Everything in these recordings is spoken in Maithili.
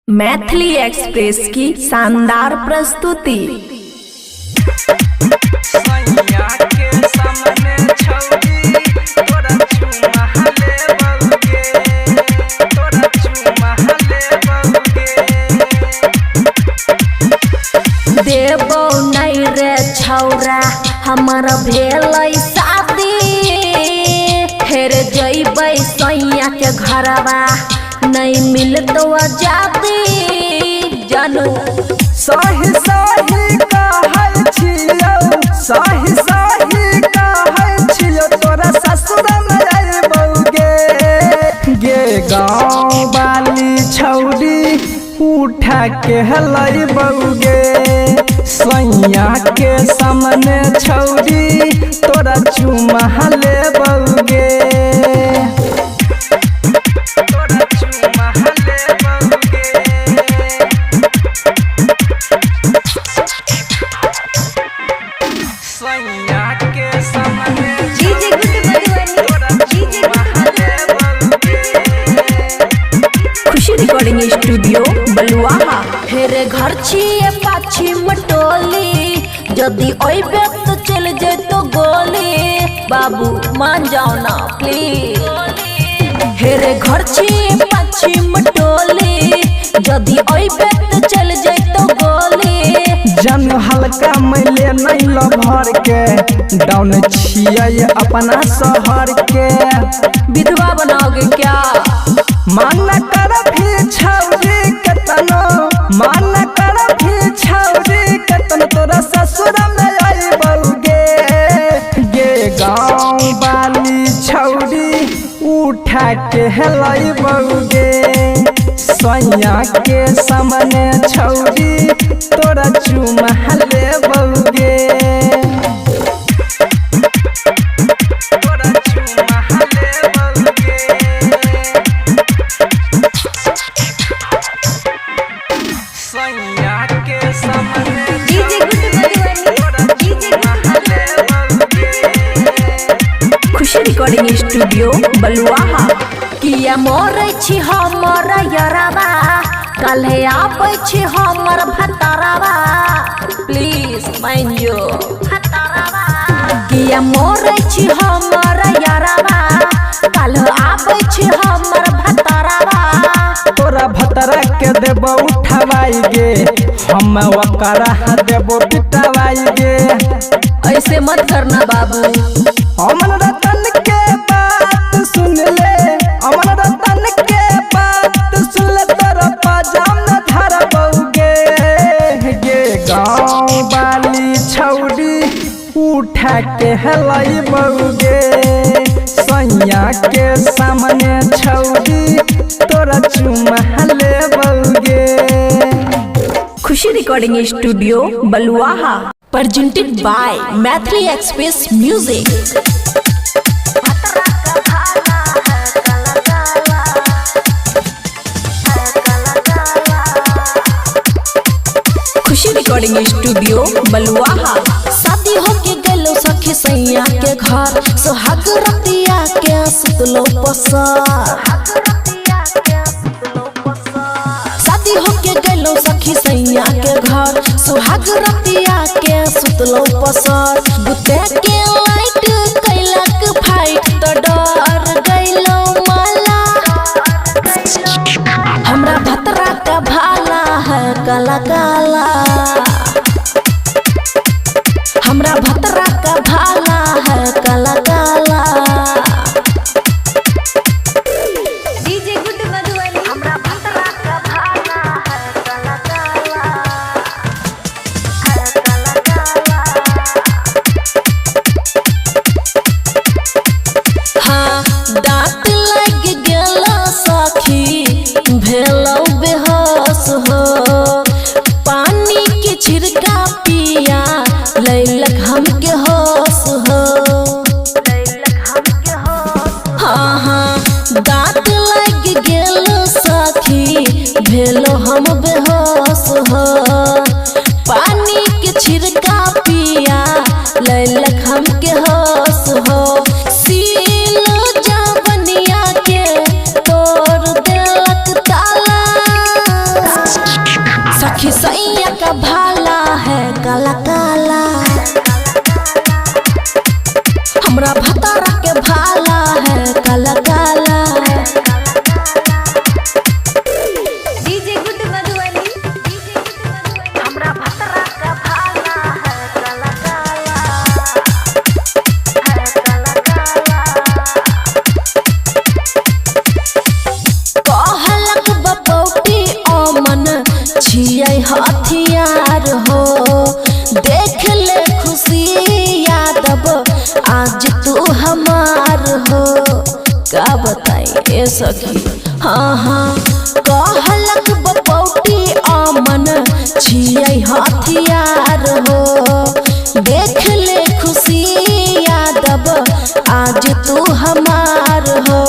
मैथिली एक्सप्रेस की शानदार प्रस्तुति। सैया के सामने छौरी तोरा चुमा लेबौगे, तोरा चुमा लेबौगे। देबो नहीं रे छौरा हमर भेलै शादी, फेर जइबै सैया के घरवा नहीं मिलतो आजादी जानू। सही सही कहै छियौ, सही सही कहै छियौ, तोरा ससुर में अयबौगे। गे गाँव वाली छौरी उठा के लैबौगे, सैया के सामने छौरी तोरा चुमा लेबौगे। तोरा चुमा लेबौगे। सैया के सामने डीजे गुड मधुबनी, तोरा डीजे चुमा लेबौगे। खुशी रिकॉर्डिंग स्टूडियो बलुआहा। फेर घर छिए पाछी मटोली, यदि अइबे तो चल जैतो गोली। बाबू मान जाओ ना प्लीज। हेर घर छिए पाछी मटोली, यदि अइबे तो चल जैतो गोली। जन हल्का मैले नहीं लभर के डाउन छियै अपना शहर के। विधवा बनाओगे क्या? मान कर भी छौरी केतनो, मान कर भी छौरी केतनो, तोरा ससुर में अयबौगे। गे गाँव वाली छौरी उठा के लैबौगे, सैया के सामने छौरी तोरा चुमा लेबौगे। तोरा चुमा लेबौगे। सैया के सामने डीजे गुड मधुबनी, तोरा डीजे चुमा लेबौगे। खुशी रिकॉर्डिंग स्टूडियो बलुआहा। किया मरै छी हमर यरवा, काल्हे आबै छी हमर भतरवा। प्लीज मान जो। किया मरै छी हमर यरवा, काल्हे आबै छी हमर भतरवा। तोरा भतरा के देबो उठवाई गे, हम ओकरा देबो पिटवाई गे। ऐसे मत करना बाबू। अमन रतन के बात सुन ले, अमन रतन के बात सुन ले, तोरा पाजाम न धरबौगे। गे गाँव वाली छौरी उठा के लैबौगे, सैया के सामने छौरी तोरा चुमा लेबौगे। Khushi recording studio Baluaha. Presented by Maithili express music. Khushi recording studio Baluaha. शादी होके गेलो सखी सैया के घर, सोहाग रतिया के सुतलो पसर। शादी होके गेलो सखी सैया के घर, सोहाग रतिया के सुतलो पसर। बुते के लाइट कैलक फाइट तो डर गइलो माला। हमरा भतरा का भाला है काला काला, हमरा भतरा का भाला है काला काला। डीजे गुड मधुबनी, हमरा भतरा का भाला है काला काला, है काला काला। हाँ दाँत लग गेला सखी भेलौ बेहोश हो, पानी के छिड़का पिया लैलक हमके होश हो। हाँ हाँ दाँत लग गेल सखी भेलो हम बेहोश हो, पानी के छिड़का पिया लैलक हमके होश हो। सील जवनिया के तोड़ देलक ताला, सखी सैया का भाला है काला काला, हमरा भतारा के भाला है काला काला। DJ good Madhubani, DJ good Madhubani. हमरा भतरा का भाला है काला काला, है काला काला। कहलक बपौटी अमन छियै हथियार हो, देख ले खुशी यादव आज तू हमार हो। का बताई ए सखी, हाँ हाँ। कहलक बपौटी अमन छियै हथियार हो, देख ले खुशी यादव आज तू हमार हो।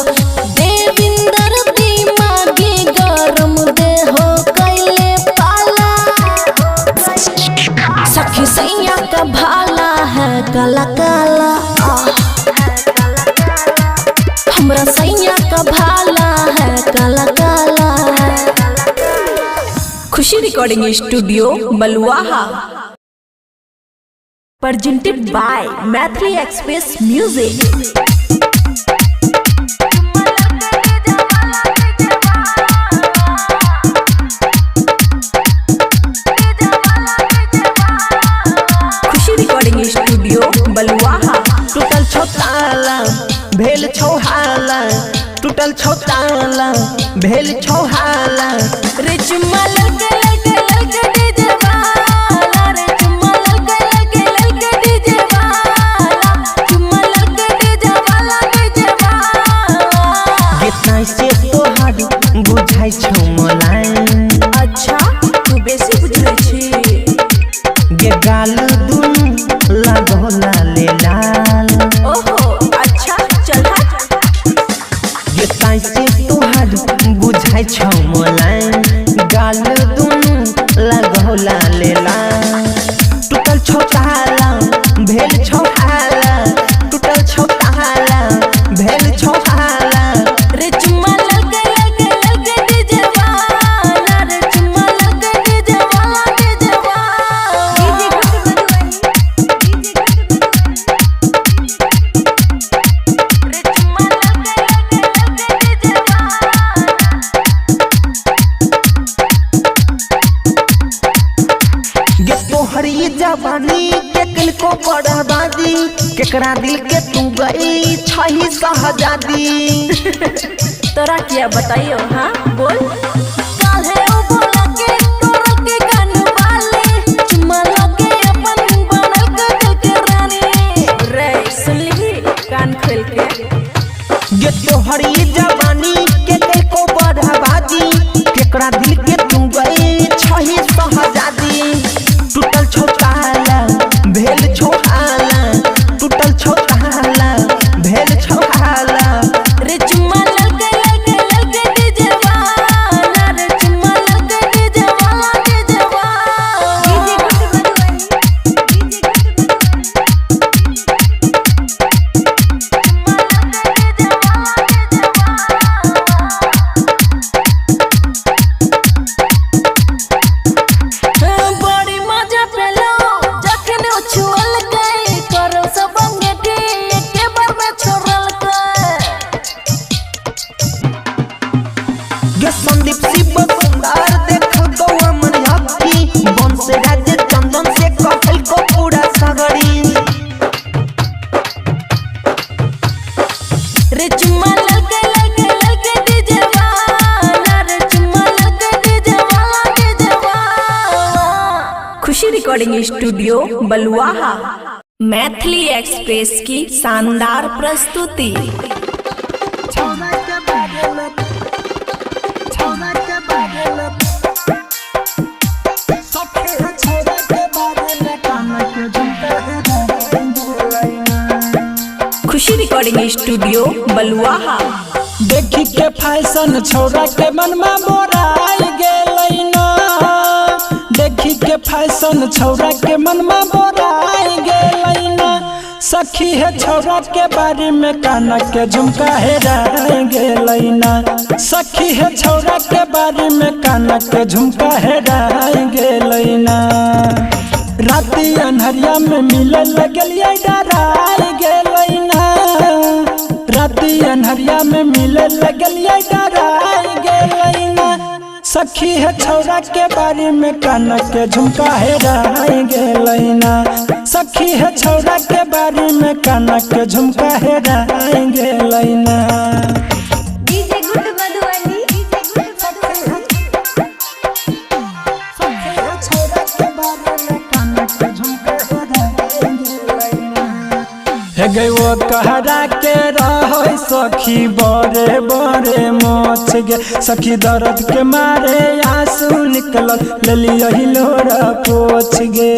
देविंदर दिमागी गरम देहो कैले पाला, सखी सैया का भाला है काला काला, हमरा सैया का भाला है काला काला। Khushi recording studio Baluaha. Presented by Maithili express music. Khushi recording studio Baluaha. टूटल छौ ताला भेल छौ हाला, टूटल छौ ताला भेल छौ हाला। रे चुम्मा ललके ललके ललके डीजे वाला, रे चुम्मा ललके ललके ललके डीजे वाला, चुम्मा ललके डीजे वाला डीजे वाला। गेताई से तोहार बुझाइ छौ मोलाय। अच्छा तू बेसी बुझै छी। गे गाल दुनू लागो लाले लाल। ओहो अच्छा चल हट। गेताई से तोहार बुझाइ छौ मोलाय, गाल दुनू लागो लाले लाल। टूटल छौ ताला भेल छौ हाला, टूटल छौ ताला भेल छौ हाला। रे चुम्मा ललके ललके ललके डीजे वाला, रे चुम्मा ललके डीजे वाला डीजे वाला। DJ good Madhubani, DJ good Madhubani. रे चुम्मा ललके ललके ललके डीजे वाला। गे तोहर ई जवानी के किनको बर्बादी, केकरा दिल के तू गई छही शहजादी। तोरा क्या बताइयो, हाँ बोल। काल्हे ओ बोला के तोरा के कान वाले, चुम्मा लगे अपन बनल के दिल के रानी। रे सुनली कान खोल के। गे तोहर ई जवानी के किनको बर्बादी, केकरा दिल के तू गई छही शहजादी। टूटल छौ ताला भेल छौ हाला, टूटल छौ ताला भेल छौ हाला। रे चुम्मा ललके ललके ललके डीजे वाला, रे चुम्मा ललके डीजे वाला डीजे वाला। DJ good Madhubani, DJ good Madhubani. चुम्मा ललके डीजे वाला डीजे वाला। बड़ी मजा पेलो जखन उछुअल गई, करो सब अंगठी एके बार में छोड़ल गई। गे संदीप शिव सुंदर देखल गौआ मन हक्की, वंश राज चंदन से कहल को पूरा सगरी। रे चुम्मा ललके ललके ललके डीजे वाला, रे चुम्मा ललके डीजे वाला डीजे वाला। Khushi recording studio Baluaha. Maithili express की शानदार प्रस्तुति। खुशी रिकॉर्डिंग स्टूडियो बलुआहा। देखी के फैशन छोरा के मनमा बोराई गेलै ना, देखी के फैशन छोरा के मनमा बोराई गेलै ना। सखी सखी है छौरा के बारे में काना के झुमका हेरा गेलै ना। सखी है छौरा के बारे में काना के झुमका हेरा गेलै ना। राती अन्हरिया में मिले लगलियै डराय गेलै ना। राती अन्हरिया में मिले लगलियै डराय गेलै ना। सखी है छौरा के बारे में काना के झुमका हेराय गेलै ना। सखी है छौरा के बारे में काना के झुमका हेराय गेलै ना। DJ good Madhubani, DJ good Madhubani. हे गई वो कहरा के रहो सखी बड़े बड़े मोछ गे। सखी दर्द के मारे आंसू निकलल लेलियो हिलोरा पोछ गे।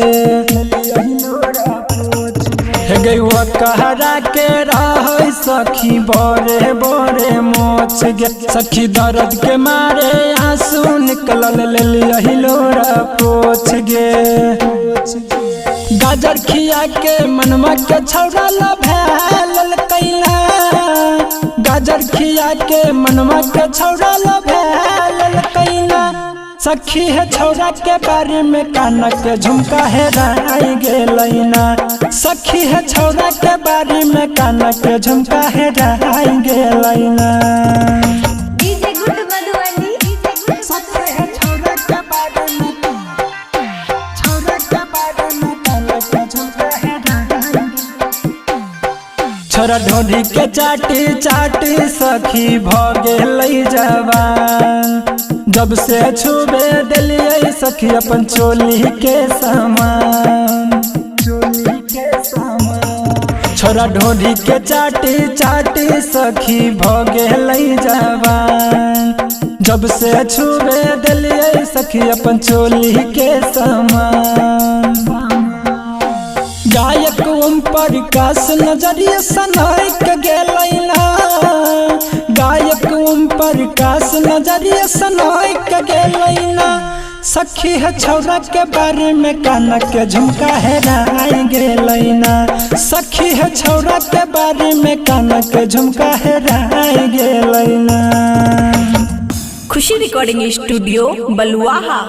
हे गई वो कहरा के रहो सखी बड़े बड़े मोछ गे। सखी दर्द के मारे आंसू निकलल लेलियो हिलोरा पोछ गे। गाजर खिया के मनमा के छौरा लभेल कैला। गाजर खिया के मनमा के छौरा लभेल कैला। सखी है छौरा के बारे में काना के झुमका हेराय गेलै ना। सखी है छौरा के बारे में काना के झुमका हेराय गेलै ना। DJ good Madhubani, DJ good Madhubani. छोरा ढोढ़ी के चाटी चाटी सखी भ गेलै जवान। जब से छुबे देलियै सखी अपन चोली के सामान। छोरा ढोढ़ी के चाटी चाटी सखी भ गेलै जवान। जब से छुबे देलियै सखी अपन चोली के सामान। गायक ओम प्रकाश नजरिया सनाइक गेलै ना। गायक ओम प्रकाश नजरिया सनाइक गेलै ना। सखी है छौरा के बारे में काना के झुमका हेराय गेलै ना। सखी है छौरा के बारे में काना के झुमका हेराय गेलै ना। खुशी रिकॉर्डिंग स्टूडियो बलुआहा।